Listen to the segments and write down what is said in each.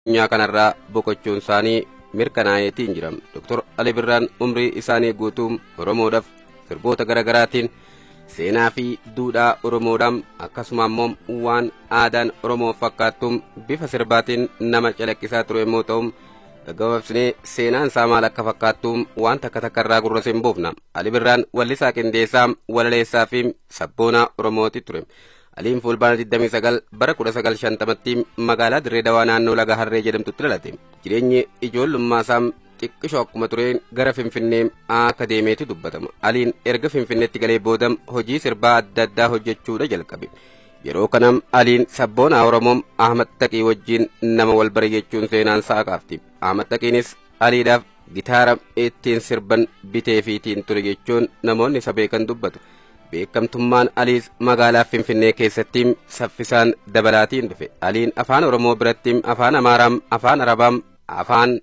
Addunyaa kanarraa boqochuun isaanii mirkanaa'eetiin jira. Dr. Ali Birraan umrii isaanii guutuu Oromoodhaaf sirboota garaagaraatiin seenaa fi duudhaa Oromoodhaan, akkasuma immoo waan aadaan Oromoo fakkaattuun bifa sirbaatiin nama calaqqisaa ture yommuu ta'u, gaggabaabsinee seenaan isaa maal akka fakkaattu waan takka takka irraa gurra siin buufna. Ali Birraan wallisaa, qindeessaa, walaleessaa fi sabboonaa Oromooti ture. Aliin Fulbaana 29 bara 1950tti magaalaa Dirree Dawaa naannoo Laga Harree jedhamtutti dhalate. Jireenyi ijoollummaa isaa xiqqishoo akkuma tureen gara Finfinnee akka deemeetu dubbatama. Aliin erga Finfinneetti galee booda hojii sirbaa adda addaa hojjechuudha jalqabe. Yeroo kana Aliin sabboonaa Oromoo Ahmad Taqii wajjin nama wal bare jechuun seenaan isaa kaafti. Ahmad Taqiinis Aliidhaaf gitaara ittiin sirban biteefiitiin ture jechuun namoonni isa beekan dubbatu. Beekamtummaan Aliis magaalaa Finfinnee keessatti saffisaan dabalaatiin dhufe. Aliin afaan Oromoo biratti afaan Amaaraam, afaan Arabaam, afaan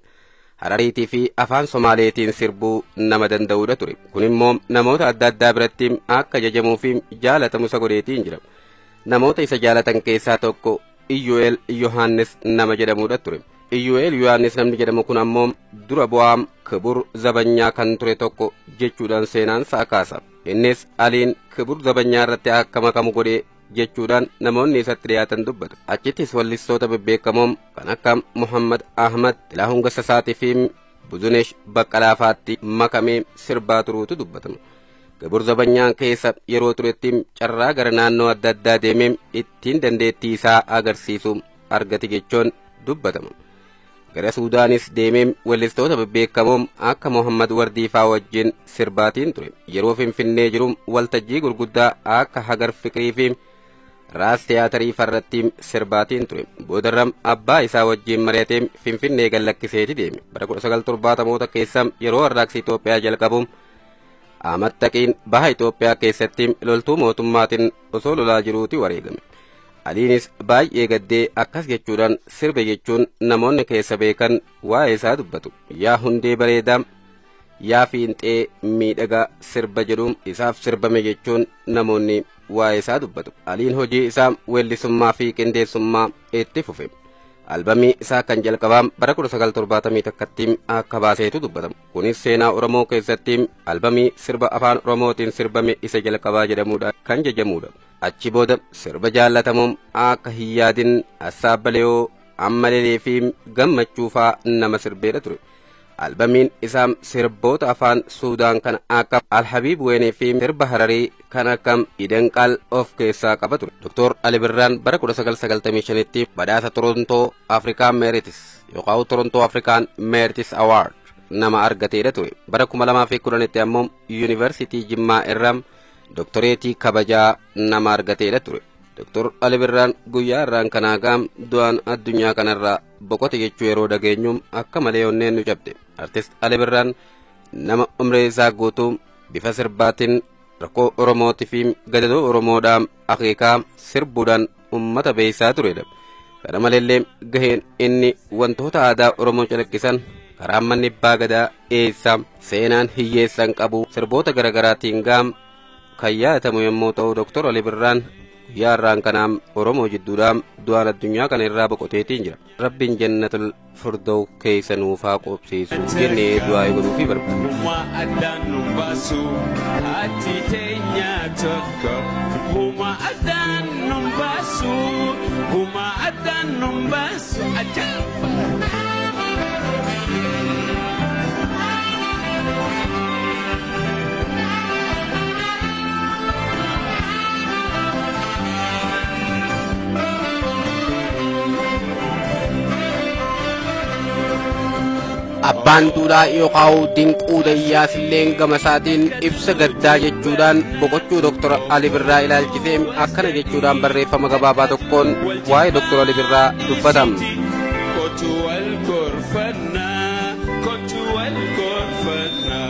Harariitii fi afaan Somaaleetiin sirbuu nama danda'uudha ture. Kun immoo namoota adda addaa biratti akka jajamuu fi jaalatamu isa godheetiin jira. Namoota isa jaalatan keessaa tokko Iyyu'eel Yohaannis nama jedhamuudha ture. Iyyu'eel Yohaannis namni jedhamu kun ammoo dura bu'aa Kibur Zabanyaa kan ture tokko jechuudhaan seenaan isaa kaasa. Innis Aliin Kibur Zabanyaa irratti akka makamu godhee jechuudhaan namoonni isatti dhiyaatan dubbatu. Achittis wallistoota bebbeekamoo kan akka Muhammad Ahmad, Xilahuun Gassasaatii fi Buzunesh Baqqalaafaatti makamee sirbaa turuutu dubbatama. Kibur Zabanyaan keessa yeroo turetti carraa gara naannoo adda addaa deemee ittiin dandeettii isaa agarsiisu argate jechuun dubbatama. Gara Suudaanis deemee weellistoota bebbeekamoo akka Muhammad Wardiifaa wajjin sirbaatiin ture. Yeroo Finfinnee jiru waltajjii gurguddaa akka Hagar Fiqirii fi Raas Tiyaatarii farratti sirbaatiin ture. Boodarra abbaa isaa wajjin mari'atee Finfinnee gallakkiseeti deeme. Bara 1970moota keessa yeroo warraaqsi Itoophiyaa jalqabu, Ahmad Taqiin baha Itoophiyaa keessatti loltuu mootummaatiin osoo lolaa jiruuti wareegame. Aliinis baay'ee gaddee akkas jechuudhaan sirbe jechuun namoonni keessa beekan waa'ee isaa dubbatu. Yaa hundee bareedaa, yaa fiinxee miidhagaa sirba jedhuun isaaf sirbame jechuun namoonni waa'ee isaa dubbatu. Aliin hojii isaa weellisummaa fi qindeessummaa itti fufe. Albamii isaa kan jalqabaa bara 1971tti akka baaseetu dubbatama. Kunis seenaa Oromoo keessatti albamii sirba afaan Oromootiin sirbame isa jalqabaa jedhamuudha kan jajamudha. Achi booda sirba jaallatamoo akka Hiyyaadin, Assaabbaleeyoo, Ammalelee fi Gammachuufaa nama sirbeedha ture. Albamiin isaa sirboota afaan Suudaan kan akka Alhabiib Weenee fi sirba Hararii kan akka Idanqaal of keessaa qaba ture. Dr. Ali Birraan bara 1995tti badhaasa Torontoo Afrikaan Meeritis yookaan Torontoo Afrikaan Meeritis Award nama argateedha ture. Bara 2010tti ammoo Yuunivarsiitii Jimmaa irraa doktoreetii kabajaa nama argateedha ture. Dr. Ali Birraan guyyaa irraan kanaa gaam du'aan addunyaa kanarraa boqote jechuu yeroo dhageenyu akka malee onneen nu cabde. Artist Ali Birraan nama umrii isaa guutuu bifa sirbaatiin rakkoo Oromootii fi gadadoo Oromoodhaa akeekaa sirbuudhaan uummata beeksisaa turedha. Kana maleellee gaheen inni wantoota aadaa Oromoo calaqqisan, karaa manni abbaa gadaa eessaa, seenaan hiyyeessan qabu sirboota garaagaraatiin gaam kan yaadatamu yommuu ta'u, Dr. Ali Birraan guyyaa irraan kanaan Oromoo jidduudhaan du'aan addunyaa kana irraa boqoteetiin jira. Rabbiin jannatul firdaw keessa nuufaa qobsiisu jennee du'aa godhuufii barbaada. Huma addaan nu baasu, ati teenya tokko. Huma addaan nu baasu, huma addaan nu baasu. Ajaa'iba! Abbaan Duulaa yookaan Dinquu Dayyaasilleen gama isaatiin ibsa gaddaa jechuudhaan boqochuu Dr. Ali Birraa ilaalchisee akkana jechuudhaan barreeffama gabaabaa tokkoon waa'ee Dr. Ali Birraa dubbatama. Kootu wal gorfannaa, kootu wal gorfannaa.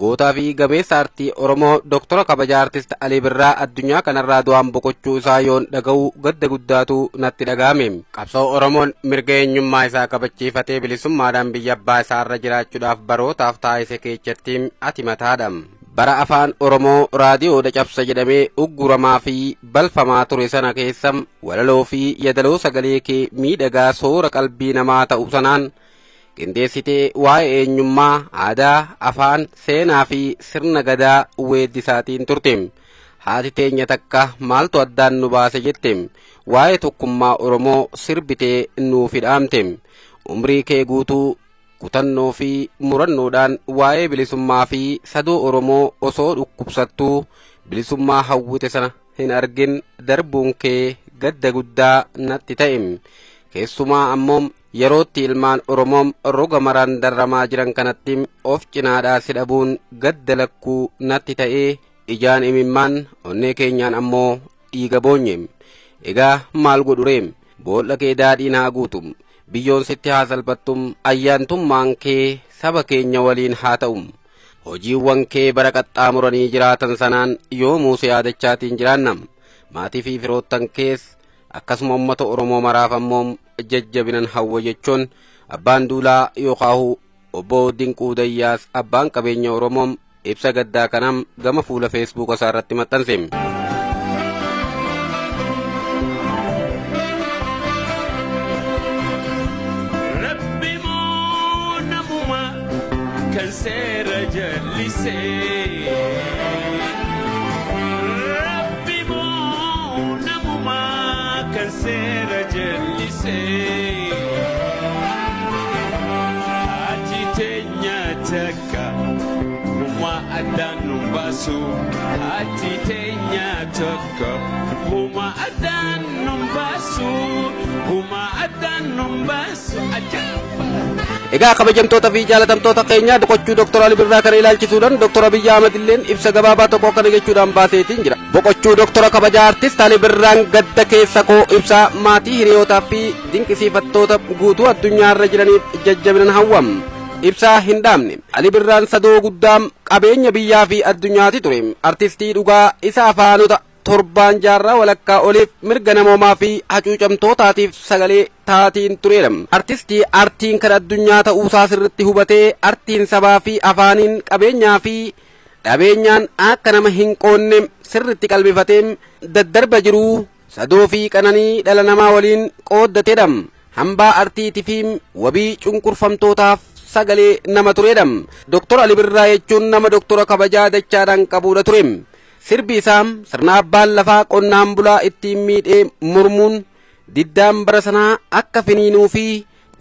Gootaa fi gameessa aartii Oromoo Doktora kabajaa Artist Alii Birraa addunyaa kanarraa du'aan boqochuu isaa yoon dhaga'u gadda guddaatu natti dhaga'ame. Qabsoo Oromoon mirga eenyummaa isaa kabachiifatee bilisummaadhaan biyya abbaa isaa irra jiraachuudhaaf barootaaf taasise keessatti ati mataadha. Bara afaan Oromoo raadiyoodha cabsa jedhamee ugguramaa fi balfamaa ture sana keessa walaloo fi yadaloo sagalee kee miidhagaa soora qalbii namaa ta'u sanaan qindeessitee waa'ee eenyummaa, aadaa, afaan, seenaa fi sirna gadaa weeddisaatiin turte. Haati teenya takka maaltu addaan nu baase jette waa'ee tokkummaa Oromoo sirbitee nuuf hidhaamte. Umrii kee guutuu kutannoo fi murannoodhaan waa'ee bilisummaa fi sadoo Oromoo osoo dhukkubsattuu bilisummaa hawwite sana hin argin darbuun kee gadda guddaa natti ta'e. Keessumaa ammoo yerootti ilmaan Oromoo roga maraan darramaa jiran kanatti of cinaadhaa si dhabuun gadda lakkuu natti ta'ee ijaan imimmaan onnee keenyaan ammoo dhiiga boonye. Egaa maal godhu ree? Boolla kee daadhiin haa guutu. Biyyoon sitti haa salphattum. Ayyaantummaan kee saba keenya waliin haa ta'u. Hojiiwwan kee bara qaxxaamuranii jiraatan sanaan yoomuu si yaadachaatiin jiraanna. Maatii fi firoottan kees akkasuma uummata Oromoo maraaf ammoo jajjabinan hawwa jechuun abbaan duulaa yookaahu obbo Dinquu Dayyaas abbaan qabeenya Oromoo ibsa gaddaa kanam gama fuula feesbuuka isaa irratti maxxanse. Rabbi moo namuma kan seera jallisee. Rabbi moo namuma kan seera jallisee. Haati teenya takka huma addaan nu baasu. Haati teenya tokko huma addaan nu baasu. Huma addaan nu baasu. Ajaa'iba! Egaa kabajamtoota fi jaalatamtoota keenya boqochuu Dr. Ali Birraa kana ilaalchisuudhaan Dr. Abiyyi Ahmad illeen ibsa gabaabaa tokko akkana jechuudhaan baaseetiin jira. Boqochuu Dr. kabajaa artist Ali Birraan gadda keessa koo ibsaa maatii hiriyootaa fi dinqisiifattoota guutuu addunyaarra jiraniif jajjabinan hawwam. Ibsaa hin dhaamne. Ali Birraan sadoo guddaa qabeenya biyyaa fi addunyaati ture. Artistii dhugaa isa afaanota torbaan jaarraa walakkaa oliif mirga namoomaa fi hacuucamtootaatiif sagalee taatiin turedha. Artistii artiin kan addunyaa ta'uusaa sirriitti hubatee artiin sabaa fi afaaniin qabeenyaa fi dhabeenyaan akka nama hin qoonne sirriitti qalbifatee daddarba jiruu sadoo fi qananii dhala namaa waliin qooddatedha. Hambaa artiitii fi wabii cunqurfamtootaaf sagalee nama turedha. Doktor Ali Birraa jechuun nama doktora kabajaa dachaadhaan qabudha ture. Sirbi isaa sirna abbaan lafaa qonnaan bulaa ittiin miidhee mormuun diddaan bara sanaa akka finiinuu fi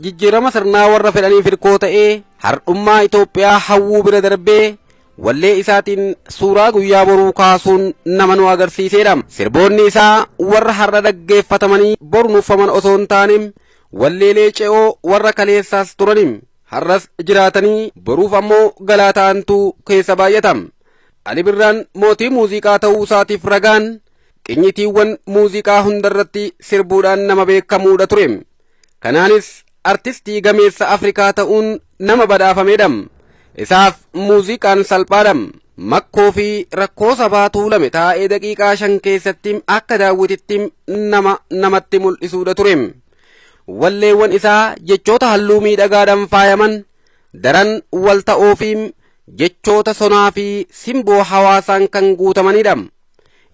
jijjiirama sirnaa warra fedhaniif hirkoo ta'ee har'ummaa Itoophiyaa hawwuu bira darbee wallee isaatiin suuraa guyyaa boruu kaasuun nama nu agarsiisedha. Sirboonni isaa warra har'a dhaggeeffatamanii boru nuffaman osoo hin taane walleelee ce'oo warra kaleessaas turani. Har'as jiraatanii boruuf ammoo galaa ta'antu keessa baay'ata. Ali Birraan mootii muuziqaa ta'uu isaatiif ragaan qinyitiiwwan muuziqaa hundarratti sirbuudhaan nama beekamuudha ture. Kanaanis artistii gameessa Afrikaa ta'uun nama badhaafamedha. Isaaf muuziqaan salphaadha. Makkoo fi rakkoo sabaa tuulame taa'ee daqiiqaa 5 keessatti akka daawwititti nama namatti mul'isuudha ture. Walleewwan isaa jechoota halluu miidhagaadhaan faayaman daran wal ta'oo fi jechoota sonaa fi simboo hawaasaan kan guutamanidha.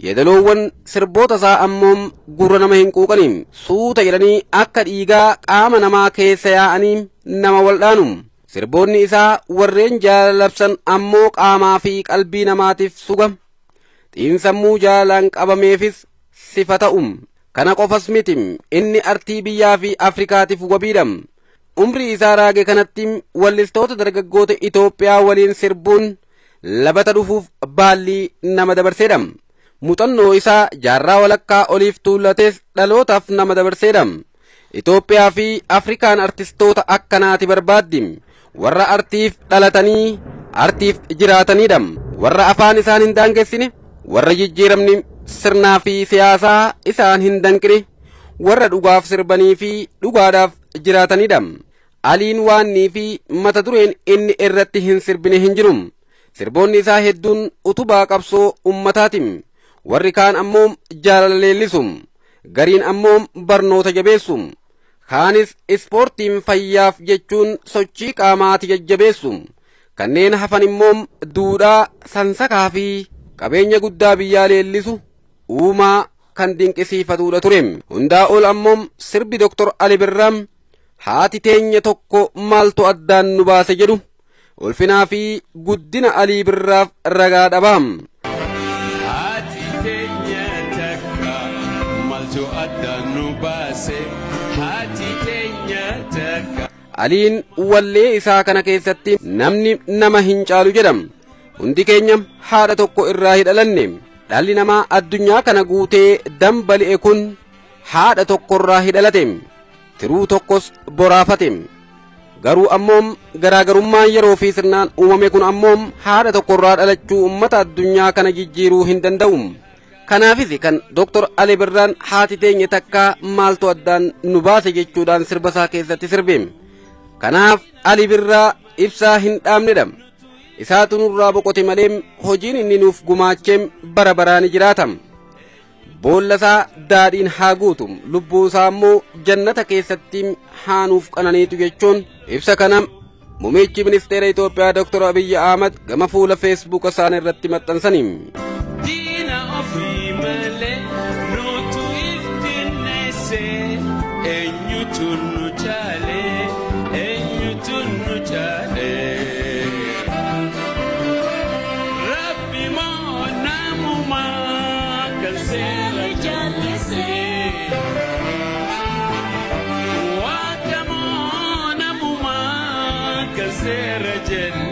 Yeedaloowwan sirboota isaa ammoo gurra nama hin quuqaniin suuta jedhanii akka dhiigaa qaama namaa keessa yaa'anii nama waldhaanu. Sirboonni isaa warreen jaalalabsan ammoo qaamaa fi qalbii namaatiif suga. Xiinsammuu jaalalaan qabameefis sifa ta'u. Kana qofas miti inni artii biyyaa fi Afrikaatiif wabiidha. Umrii isaa raage kanatti wallistoota dargaggoota Itoophiyaa waliin sirbuun labata dhufuuf baallii nama dabarseedha. Muuxannoo isaa jaarraa walakkaa oliif tuullates dhalootaaf nama dabarseedha. Itoophiyaa fi Afrikaan artistoota akkanaati barbaaddi. Warra artiif dhalatanii artiif jiraatanidha. Warra afaan isaan hin daangessine, warra jijjiiramni sirnaa fi siyaasaa isaan hin danqine, warra dhugaaf sirbanii fi dhugaadhaaf jiraatanidha. Aliin waannii fi mata dureen inni irratti hin sirbine hin jiru. Sirboonni isaa hedduun utubaa qabsoo ummataati. Warri kaan ammoo jaalala leellisu. Gariin ammoo barnoota jabeessu. Kaanis ispoortiin fayyaaf jechuun sochii qaamaati jajjabeessu. Kanneen hafan immoo duudhaa sansakaa fi qabeenya guddaa biyyaa leellisu uumaa kan dinqisiifatudha ture. Hundaa ol ammoo sirbi Dr. Ali Birraa haati teenya tokko maaltu addaan nu baase jedhu ulfinaa fi guddina Alii Birraaf ragaa dhabaam. Haati teenya takka maaltu addaan nu baase, haati teenya takka. Aliin wallee isaa kana keessatti namni nama hin caalu jedham. Hundi keenya haadha tokko irraa hin dhalanne. Dhalli namaa addunyaa kana guutee dambali'e kun haadha tokkorraa hin dhalate. Tiruu tokkos boraafate. Garuu ammoo garaagarummaan yeroo fi sirnaan uumame kun ammoo haadha tokkorraa dhalachuu uummata addunyaa kana jijjiiruu hin danda'u. Kanaafis kan Dr. Ali Birraan haati teenya takkaa maaltu addaan nu baase jechuudhaan sirba isaa keessatti sirbe. Kanaaf Ali Birraa ibsaa hin dhaamnedha. Isaatu nurraa boqote malee hojiin inni nuuf gumaacheem bara baraan jiraata. Boolla isaa daadhiin haa guutu, lubbuu isaa immoo jannata keessatti haa nuuf qananiitu jechuun ibsa kana muummichi ministeera Itoophiyaa Dr. Abiyyi Ahmad gama fuula Feesbuuka isaanii irratti maxxansani. Diina ofii malee nutu iftinneesse, eenyutu nu caale, eenyutu nu caale. Rabbi moo namumaa kan seera jallise? Waaqa moo namumaa kan seera jallise?